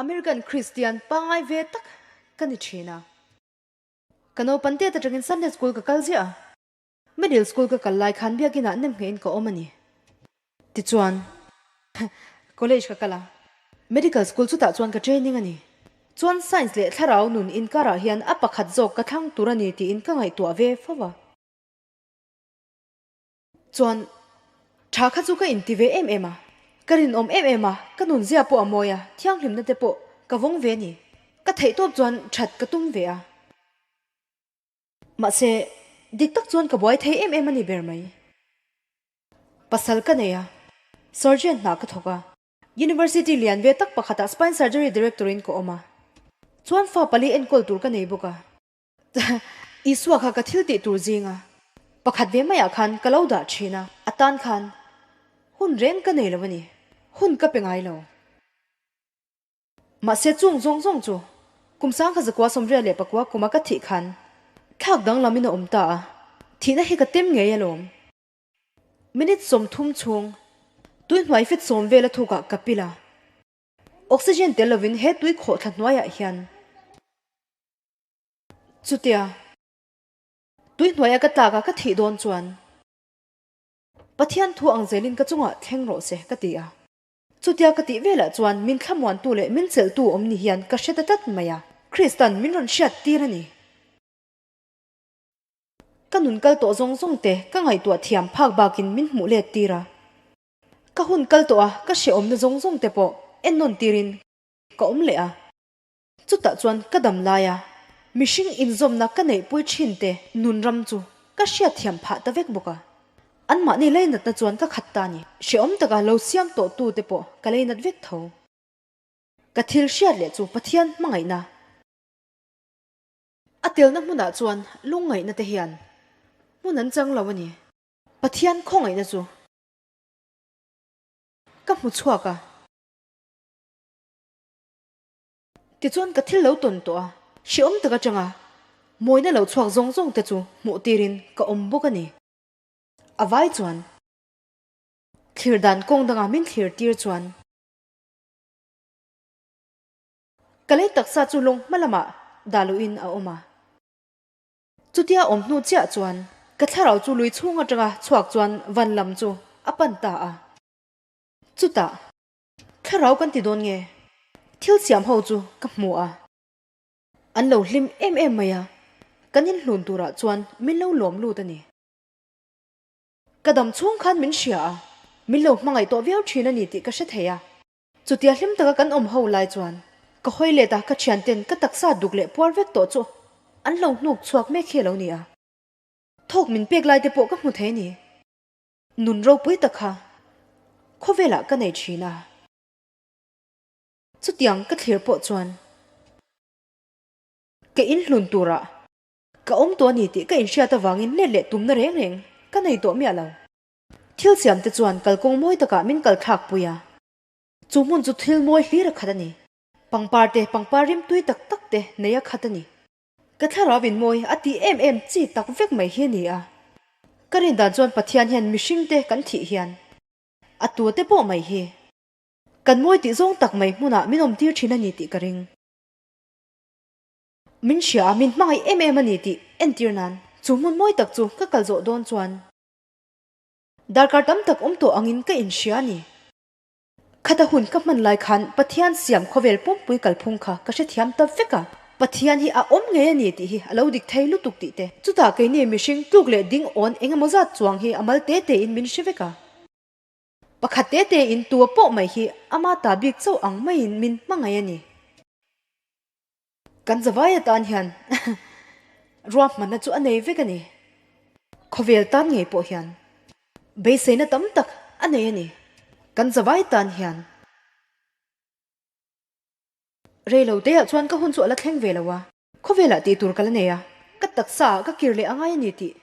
American Kristian pangngai ve tak ka ni thin a. Ka naupan tet atangin Sunday School ka kal ziah a. Middle School ka kal lai khan biakinah nem ngeiin ka awm a ni. Tichuan, College ka kal a. Medical School chutah chuan ka training a ni. Chuan Science leh thlarau nun inkarah hian a pakhat zawk ka thlang tur a ni tiin ka ngaihtuah ve fo va. Chuan, tha kha chu ka inti ve em em a, ka rinawm em em a, ka nunzia pawh a mawi a, thianghlimna te pawh ka vawng ve a ni. Ka theihtawp chuan that ka tum ve a. Mahse, dik tak chuan ka buai thei em em a ni ber mai. Pasal ka nei a, surgeon hna ka thawk a. University lian ve tak pakhatah spine surgery director in ka awm a. Chuan fa pali enkawl tur ka nei bawk a. Isua kha ka thil tih tur zinga pakhat ve maiah khan ka lo dah thin a, a tan khan hun reng ka nei lo a ni, hun ka pe ngai lo. Mahse chung zawng zawng chu kum sangkha zakua 89 kuma ka thih khan thlak danglamin a awm ta a, thihna hi ka tem ngei alawm. Minute 30 chhung tui hnuai fit 10 vela thukah ka pil a, oxygen tel lovin he tui khawhthla hnuaiah hian Chutia, tui hnuaia ka tlaka ka thih dawn chuan Pathian thu ang zelin ka chungah thleng rawh se ka ti a. Chutia ka tih velah chuan min thlamuantu leh min chelhtu awm ni hian ka hre ta tlat mai a, Kristan min rawn hriat tir a ni. Ka nun kal tawh zawng zawng te ka ngaihtuah thiam phak bakin min hmuh let tir a. Ka hun kal tawh a ka hrehawmna zawng zawng te pawh ennawn tirin ka awm leh a. Chutah chuan ka dam laia mihring inzawmna ka neihpui thin te nun ram chu ka hriatthiam phah ta vek bawk a. Anmahni leinatna chuan ka khat ta ni. Hrehawm taka lo siam tawh tu te pawh ka leinat vek tho. Ka thil hriat leh chu Pathian hmangaihna. A telna hmunah chuan lungngaihna te hian hmun an chang lo a ni. Pathian khawngaihna chu ka hmu chhuak a. Tichuan ka thil lo tawn tawh a, hrehawm tak atanga mawina lo chhuak zawng zawng te chu hmuh tirin ka awm bawk a ni. A vai chuan thlir dan kawng danga min thlir tir chuan ka lei taksa chu lawng hma lamah dah lohin a awm a. Chutia awm hnu chiah chuan ka thlarau chu lui chhung atanga chhuak chuan van lam chu a pan ta a. Chutah. Thlarau kan ti dawn nge? Thil siam ho chu ka hmu a. An lo hlim em em mai a, kan inhlun turah chuan min lo lawm lut a ni. Ka dam chhung khan min hria a, min lo hmangaih tawh viau thin a ni tih ka hre thei a. Chutia hlim taka kan awm ho lai chuan ka hawi let a, ka thianten ka taksa duk leh puar vek tawh chu an lo hnuk chhuak mek hi a lo ni a. Thawk min pek lai te pawh ka hmu thei a ni. Nun ropui tak kha khawvelah ka nei thin a. Chutiang ka thlir pawh chuan ka inhlun turah ka awm tawh a ni tih ka inhriat avangin let leh tumna reng reng ka nei tawh miah lo. Thil siam te chuan kalkawng mawi takah min kal thlak pui a. Chu hmun chu thil mawi hlir a khat a ni. Pangpar te pangpar rimtui tak tak te nei a khat a ni. Ka thlarau in mawi a tih em em chi tak vek mai hi a ni a. Ka rin dan chuan Pathian hian mihring te kan thih hian a tu te pawh mai hi kan mawi tih zawng tak mai hmunah min awm tir thin a ni tih ka ring. Min hria a, min hmangaih em em a ni tih entir nan chu hmun mawi tak chu ka kal zawh dawn chuan darkar tam tak awm tawh angin ka inhria a ni. Khata hun ka hman lai khan Pathian siam khawvel pumpui kalphung kha ka hrethiam ta vek a. Pathian hi a awm ngei a ni tih hi a lo dik thei lutuk tih te. Chutah keini mihring tluk leh ding awn eng emaw zat chuang hi a mal te te in min hre vek a. Pakhat te te in tua pawh mai hi ama ta bik chauh ang maiin min hmangaih a ni. Kan zavai atan hian ruahmanna chu a nei vek a ni. Khawvel tan ngei pawh hian beiseina tam tak a nei a ni. Kan zavai tan hian rei lo teah chuan ka hun chu a la thleng ve lo a, khawvelah tih tur ka la nei a, ka taksa ah ka kir leh a ngai a ni tih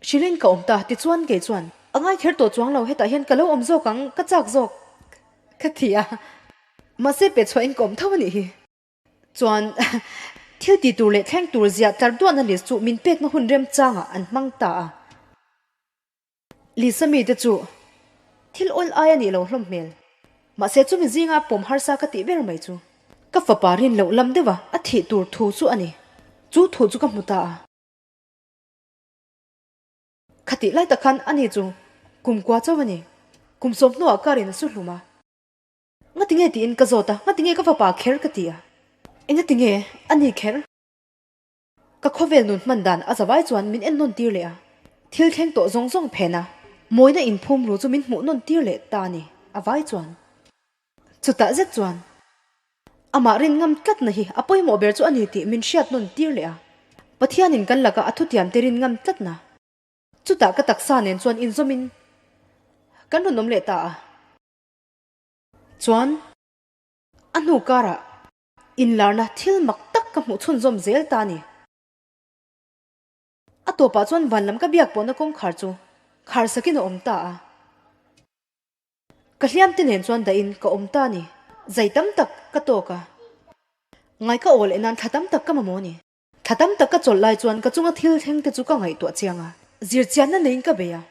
hrilhin ka awm ta. Tichuan kei chuan a ngai kher tawh chuang lo, hetah hian ka lo awm zawk ang, ka chak zawk ka ti a, mahse pe chhuahin ka awm tho a nih hi. Chuan thil ti tur leh thleng tur ziah tlar duahna list chu min pekna hun remchangah an hmang ta a. Lisa mite chu thil awl ai a nih lo hlawm hmel. Mahse chumi zinga pawm harsa ka tih ber mai chu. Ka fapa rin loh lam deuha a thih tur thu chu a ni. Chu thu chu ka hmu ta a. Khatih lai tak khan ani chu kum kua chauh a ni. Kum sawm hnuah car in a su hlum a. Ngatinge tiin ka zawt a, ngatinge ka fapa kher ka ti a. Engatinge ani kher? Ka khawvel nun hman dan a zavai chuan min en nawn tir leh a, thil thleng tawh zawng zawng phen a, mawina inphum ru chu min hmuh nawn tir leh ta a ni, a vai chuan. Chutah zet chuan amah rin ngam tlatna hi a pawimawh ber chu a ni tih min hriat nawn tir leh a, Pathianin kan laka a thutiamte rin ngam tlatna. Chutah ka taksa nen chuan inzawmin kan rawn awm leh ta a. Chuan a hnu karah Inlarna thil mak tak ka hmuh chhunzawm zel ta a ni. A tawpah chuan van lam ka biak pawhna kawngkhar chu khar sakin a awm ta a. Ka hliamte nen chuan dahin ka awm ta a ni. Zai tam tak ka tawk a. Ngai ka aw leh nan thla tam tak ka mamawh a ni. Thla tam tak ka chawlh lai chuan ka chunga thil thleng te chu ka ngaihtuah chiang a. Zirchianna neiin ka bei a.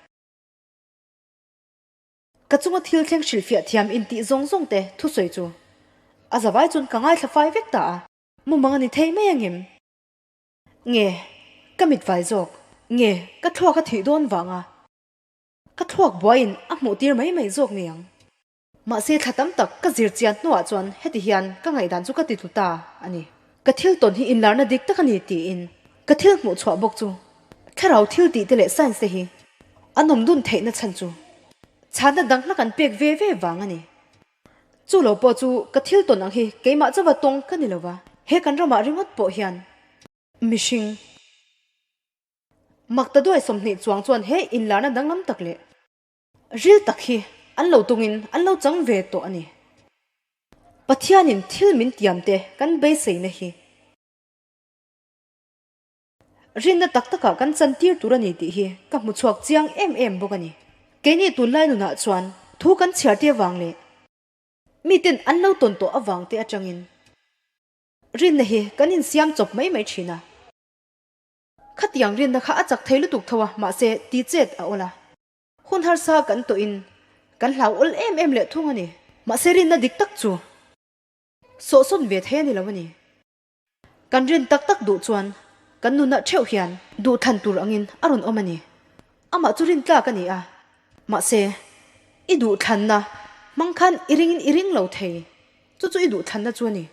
Ka chunga thil thleng hrilhfiah thiam intih zawng zawng te thusawi chu a zavai chuan ka ngaithla fai vek ta a, mumang a ni thei mai angem? Nge ka mit vai zawk? Nge ka thluak a thih dawn vanga ka thluak buaiin a hmuh tir mai mai zawk ni ang? Mahse thla tam tak ka zir chian hnuah chuan heti hian ka ngaihdan chu ka ti tlu ta a ni. Ka thil tawn hi inlarna dik tak a ni tiin ka thil hmuh chhuah bawk chu thlarau thil tih te leh science te hi an awm dun theihna chhan chu chhanna dang hlak an pek ve ve vang a ni. Chu lo pawh chu ka thil tawn ang hi keimah chauha tawng ka ni lova, he kan ramah ringawt pawh hian mihring makta duai 20 chuang chuan he inlarna danglam tak leh Ril tak hi an lo tungin an lo chang ve tawh a ni. Pathianin thil min tiam te kan beiseina hi rinna tak takah kan chantir tur a ni tih hi ka hmu chhuak chiang em em bawk a ni. Keini tunlai nunah chuan thu kan chhiar te avang leh miten an lo tawn tawh avang te atangin rinna hi kan insiam chawp mai mai thin a. Khatiang rinna kha a chak thei lutuk tho a, mahse ti chet a awl a. Hun harsa kan tawhin kan hlau awl em em leh thung a ni. Mahse rinna dik tak chu sawhsawn ve thei a ni lo a ni. Kan rin tak tak duh chuan kan nunah theuh hian duhthlan tur angin a rawn awm a ni. Amah chu rin tlak a ni a, mahse i duhthlanna hmang khan i ringin i ring lo thei, chu chu i duhthlanna chu a ni.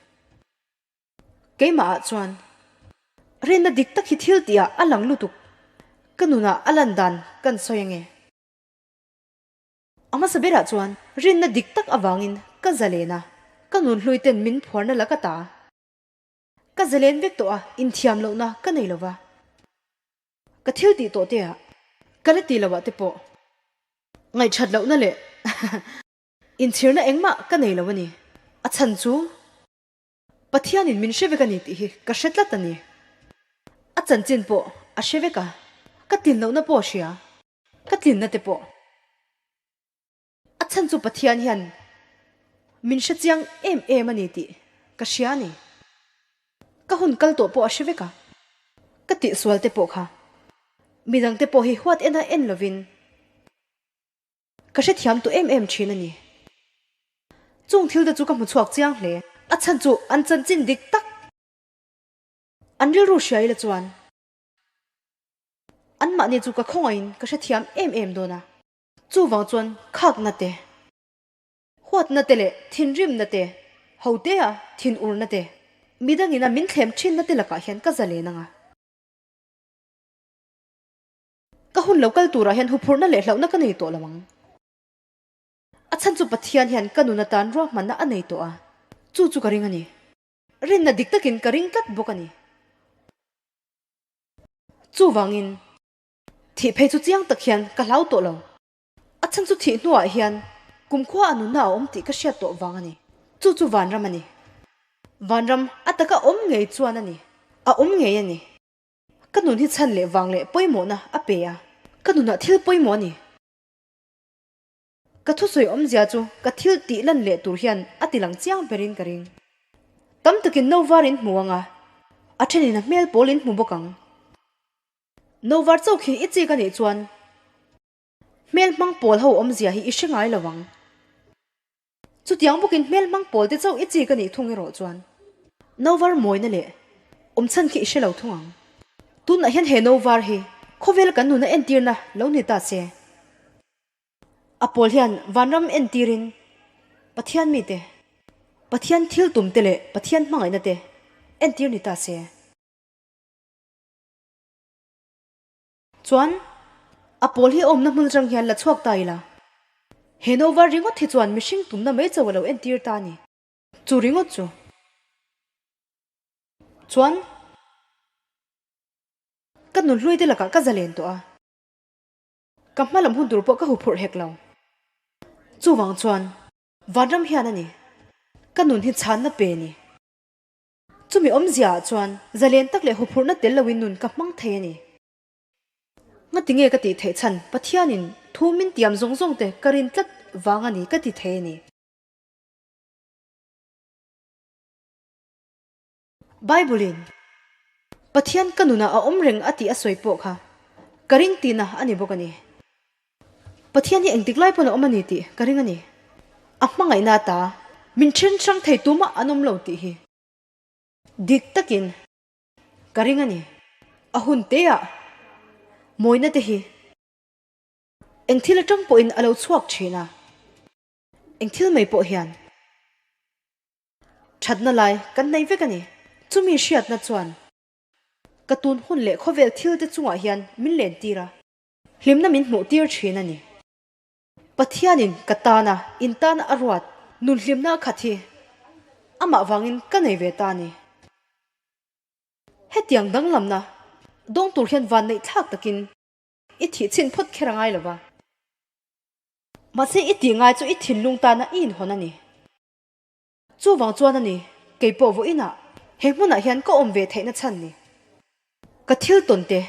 Keimah ah chuan rinna dik tak hi thil tih ah a lang lutuk, ka nunah a lan dan kan sawi ange. A hmasa berah chuan rinna dik tak avangin ka zalen a, ka nun hlui ten min phuarna la ka ta. Ka zalen vek tawh a, inthiam lohna ka nei lova. Ka thil tih tawh te ah ka la ti lo ah te pawh ngaihthat lohna leh inchhirna engmah ka nei lo a ni. A chhan chu. Pathianin min hre vek a ni tih hi ka hre tlat a ni. A chanchin pawh a hre vek a, ka tlin lohna pawh a hria, ka tlinna te pawh. A chhan chu Pathian hian min hre chiang em em a ni tih ka hria a ni. Ka hun kal tawh pawh a hre vek a, ka tihsual te pawh kha midangte pawh hi huat ena en lovin, Ka hrethiam tawh em em thin a ni. Chung thil te chu ka hmu chhuak chiang hle. A chhan chu an chanchin dik tak an rilru hria ila chuan anmahni chu ka khawngaihin ka hrethiam em em dawn a. Chuvang chuan khakna te, huatna te leh thinrimna te, hotea thinurna te, midangina min thlem thinna te lakah hian ka zalen ang a. Ka hun lo kal turah hian huphurhna leh hlauhna ka nei tawh lo ang. A chhan chu Pathian hian ka nun atan ruahmanna a nei tawh a, chu chu ka ring a ni. Rinna dik takin ka ring tlat bawk a ni. Chuvangin, thih phei chu chiang tak hian ka hlau tawh lo. A chhan chu thih hnuah hian kumkhua a nunna a awm tih ka hriat tawh vang a ni. Chu chu vanram a ni. Vanram a taka awm ngei chuan a ni. A awm ngei a ni. Ka nun hi chhan leh vang leh pawimawhna a pe a, ka nunah thil pawimawh a ni. Ka thusawi awmzia chu ka thil tih lan leh tur hian a ti lang chiang berin ka ring. Tam takin no var in hmu ang a, a thenin a hmel pawl in hmu bawk ang. No var chauh khi i chik a nih chuan hmel hmang pawl ho awmzia hi i hre ngai lo ang. Chutiang bawkin hmel hmang pawl te chauh i chik a nih thung erawh chuan. No var mawina leh awm chhan khi i hre lo thung ang. Tunah hian he no var hi khawvela kan nuna entirna lo ni ta se. A pawl hian vanram entirin Pathian mite, Pathian thil tumte leh Pathian hmangaihna te entir ni ta se. Chuan, a pawl hi awmna hmun atang hian la chhuak ta ila, he no var ringawt hi chuan mihring tumna mai chauh a lo entir ta a ni. Chu ringawt chu. Chuan, ka nunhlui te lakah ka zalen tawh a. Ka hma lam hun tur pawh ka huphurh hek lo. Chuvang chuan vanram hian a ni ka nun hi chhanna pe ni. Chumi awmzia ah chuan zalen tak leh huphurhna tel loin nun ka hmang thei a ni. Ngati nge ka tih theih chhan Pathianin thu min tiam zawng zawng te ka rin tlat vang a ni ka ti thei a ni. Bible-in, Pathian ka nunah a awm reng a tih a sawi pawh kha ka ring tihna a ni bawk a ni. Pathian hi engtik lai pawn a awm a ni tih ka ring a ni. A hmangaihna ata min then hrang thei tumah an awm lo tih hi dik takin ka ring a ni. A hun teah mawina te hi eng thil atang pawhin a lo chhuak thin a, eng thil mai pawh hian. Thatna lai kan nei vek a ni. Chumi hriatna chuan ka tun hun leh khawvel thil te chungah hian min len tir a, hlimna min hmuh tir thin a ni. Pathianin ka tana in tana a ruat nun hlimna a khat hi amah vangin ka nei ve ta a ni. Hetiang danglamna dawng tur hian vanneih thlak takin i thih chhin phawt kher a ngai lo va. Mahse i tih ngai chu i thinlung tana i inhawn a ni. Chuvang chuan a ni, kei pawh vawiinah he hmunah hian ka awm ve theihna chhan ni. Ka thil tawn te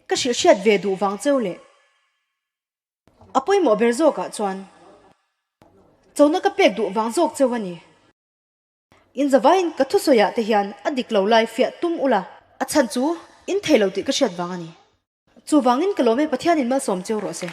ka hrilh hriat ve duh vang cheu leh a pawimawh ber zawkah chuan chona ka pek duh vang zawk cheu a ni. In zavaiin ka thusawiah te hian a dik lo lai fiah tum ula, a chhan chu in thei lo tih ka hriat vang a ni. Chuvangin ka lawm e Pathianin malsawm cheu rawh se.